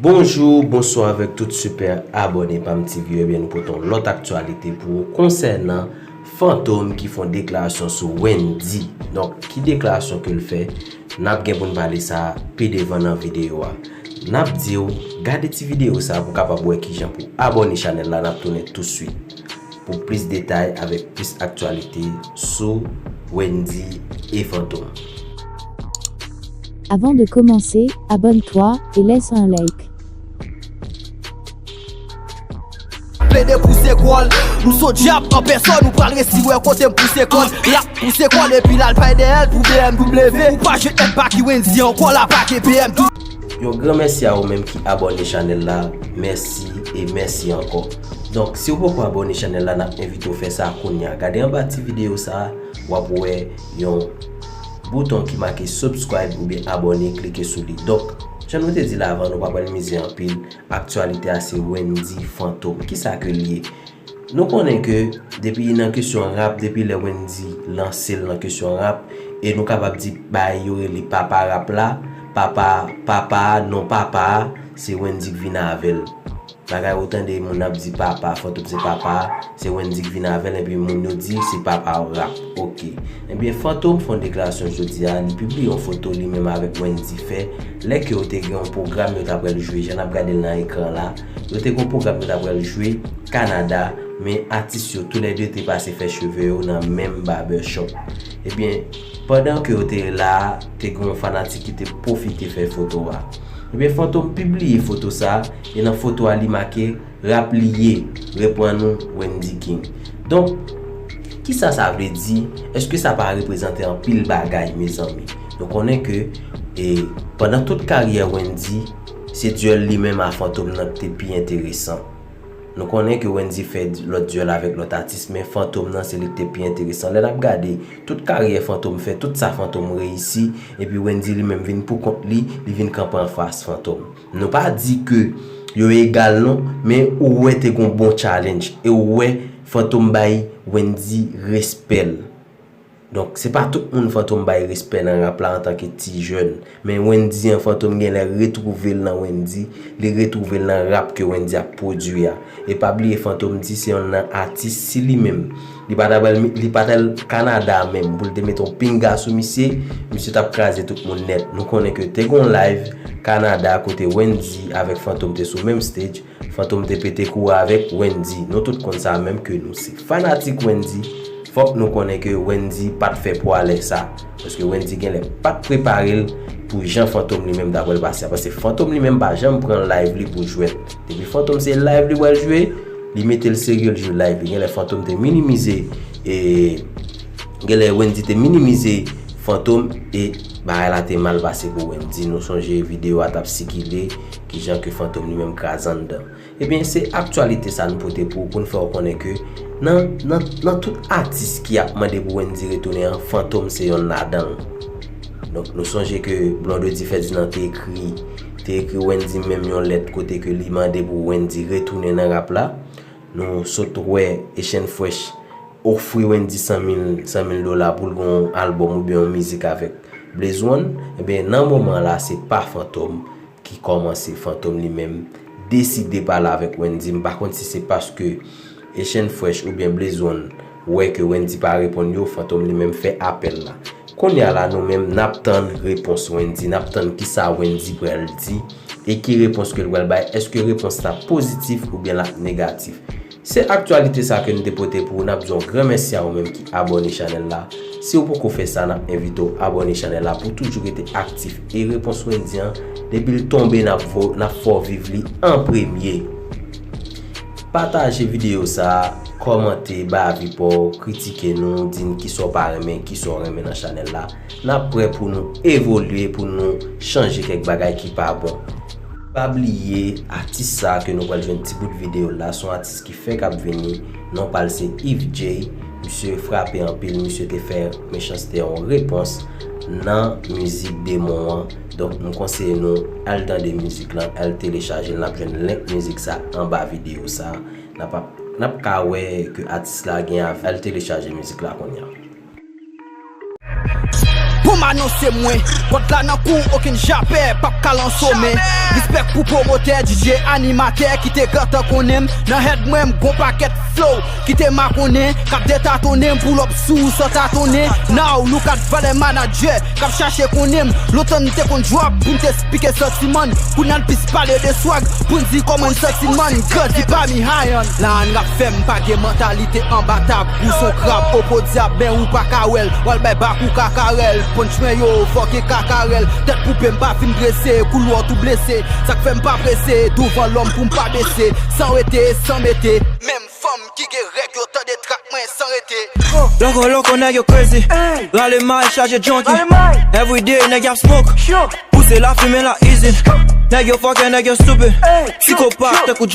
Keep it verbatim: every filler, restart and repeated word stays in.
Bonjou, bonswa avèk tout sipè abòne Pam T V yo. Ebyen, nou pote yon lòt aktyalite pou ou konsènan Fantom ki fè yon deklarasyon sou Wendyy. Donk, ki deklarasyon ke l fè? N ap gen pou n pale sa pi devan nan videyo a. N ap di w, gade ti videyo sa pou w kapab wè kijan pou abòne chanèl la, n ap tounen touswit pou plis detay avèk plis aktyalite sou Wendyy e Fantom. Avant de commencer, abonne-toi et laisse un like. Plede pouse kò l, nou se dyab an pèsòn, ou pral resi wè kote m pouse kò l. L ap pouse kò l epi l al bay dèyè l pou B M W. Ou pa jwenn èd pa ki Wendyy ankò, la pa gen B M W. Yon gran mèsi a ou menm ki abòne chanèl la, mèsi e mèsi ankò. Donk, si w poko abòne chanèl la, n ap envite w fè sa kounye a. Gade anba ti videyo sa a, w ap wè yon bouton ki make subscribe oubyen abòne, klike sou li. Donk, jan nou te di l avan, nou pa pral mize anpil. Aktyalite a se Wendyy Fantom. Kisa ke l ye? Nou konnen ke depi nan kesyon rap, depi lè Wendyy lanse l nan kesyon rap, e nou kapab di bagay yo rele papa rap la, papa, papa a, non papa a, se Wendyy k vin avè l. Bagay ou tande moun ap di papa, Fantom se papa a, se Wendyy k vin avè l, epi moun yo di se papa rap. Oke. Ebyen, Fantom fè yon deklarasyon jodi a, li pibliye yon foto li menm avèk Wendyy fè, lè ke yo te gen yon pwogram yo t ap pral jwe, jan n ap gade l nan ekran la, yo te gen yon pwogram yo t ap pral jwe Kanada, men atis yo toulède te pase fè cheve yo nan menm barbershop. Ebyen, pandan ke yo te la a, te gen yon fanatik ki te pwofite fè foto a. Ebyen, Fantom pibliye foto sa a, e nan foto a li make rap li ye, reprann ou Wendyy King. Donk, kisa sa vle di? Èske sa pa reprezante anpil bagay, mezanmi? Nou konnen ke, e, pandan tout karyè Wendyy, se dyèl li menm a Fantom nan ki te pi enteresan. Nou konnen ke Wendyy fè lòt dyèl avèk lòt atis, men Fantom nan se li ki te pi enteresan. Lè n ap gade tout karyè Fantom fè, tout sa Fantom reyisi, epi Wendyy li menm vin pou kont li, li vin kanpe anfas Fantom. Nou pa di ke yo egal non, men ou wè te gon bon challenge, e ou wè Fantom bay Wendyy respè l. Donk, se pa tout moun Fantom bay respè nan rap la antanke ti jèn. Men Wendyy an, Fantom genlè retwouve l nan Wendyy, li retwouve l nan rap ke Wendyy ap pwodui a. E pa bliye Fantom di se yonn nan atis, si li menm, li pa t al, li pa t al Kanada menm pou l te mete yon pinga sou misye, misye t ap kraze tout moun nèt. Nou konnen ke te gon live Kanada kote Wendyy avèk Fantom te sou menm stage, Fantom te pete kouri avèk Wendyy. Nou tout konn sa menm ke nou se fanatik Wendyy. Fòk nou konnen ke Wendyy pa t fè pwale sa. Paske Wendyy genlè pa t prepare l pou jan Fantom li menm ta pral pase a. Paske Fantom li menm pa janm pran live li pou jwèt. Depi Fantom se live li pral jwe, li mete l serye, l jwe live li. Genlè Fantom te minimize, e, genlè Wendyy te minimize Fantom e bagay la te mal pase pou Wendyy. Nou sonje videyo a t ap sikile, kijan ke Fantom li menm kraze anndan. Ebyen, se aktyalite sa nou pote pou ou, pou n fè w konnen ke nan, nan, nan tout atis ki ap mande pou Wendyy retounen an, Fantom se yonn ladan l. Donk, nou sonje ke Blondedy Ferdinand te ekri, te ekri Wendyy menm yon lèt kote ke li mande pou Wendyy retounen nan rap la. Nou sot wè Echèn Fresh ofri Wendyy san mil, san mil dola pou l gen yon albòm oubyen yon mizik avèk Blaze One. Ebyen, nan moman la, se pa Fantom ki kòmanse. Fantom li menm deside pale avèk Wendyy. M pa konn si se paske Echèn Fresh oubyen Blaze One wè ke Wendyy pa reponn yo, Fantom li menm fè apèl la. Kounye a la, nou menm, n ap tann repons Wendyy, n ap tann kisa Wendyy pral di e ki repons ke l pral bay. Èske repons la pozitif oubyen l ap negatif? Se aktyalite sa ke n te pote pou ou. N ap di yon gran mèsi a ou menm ki abòne chanèl la. Si w poko fè sa, n ap envite w abòne chanèl la pou w toujou rete aktif. E repons Wendyy an, depi l tonbe, n ap vo-, n ap fè w viv li an premye. Pataje videyo sa a, kòmante, bay avi pa w, kritike nou, di n kisa w pa renmen, kisa w renmen nan chanèl la. N ap prè pou nou evolye, pou nou chanje kèk bagay ki pa bon. Pa bliye, atis sa a ke nou pral jwenn ti bout videyo l la, se yon atis ki fèk ap vini. Non pa l se Yves Jay. Misye frape anpil, misye te fè Mechanste yon repons nan mizik Demon an. Donk, m konseye nou al tande mizik lan, al telechaje l, n ap jwenn link mizik sa anba videyo sa. N ap, n ap ka wè ke atis la gen avè, al telechaje mizik la kounye a. Pou Anonse mwen, kòd la nan kou, okenn japè p ap kal an somen. Respè pou pwomotè, D J, animatè ki te gentan konnen m. Nan head mwen, m gon pakèt flow ki te makonnen, k ap detatonnen m, pull up sou ou san tatonnen. Now, look at valè manadjè k ap chache konnen m. Lontan n te konn drop pou n te pike santiman n. Kounye a n plis pale de swag pou n di kòman n santi n, man. Grandi pami hayan. La n rap fè m pa gen mantalite anba tab. Ou s on krab, o podyab, men ou pa ka wè l. W al bay bak ou kakarèl. Punch mwen yo fòke kakarèl. Tèt koupe m pa fin drese, koulò tou blese. Sa k fè m pa prese douvan lòm pou m pa bese. San rete, san mete. Menm fanm ki gen règ yo tande trak mwen san rete. Loko, loko, nèg yo crazy. Rale may, chaje junkie. Everyday, nèg y ap smoke. Pouse lafimen la easy. Nèg yo fucking, nèg yo stupid. Psikopat, tankou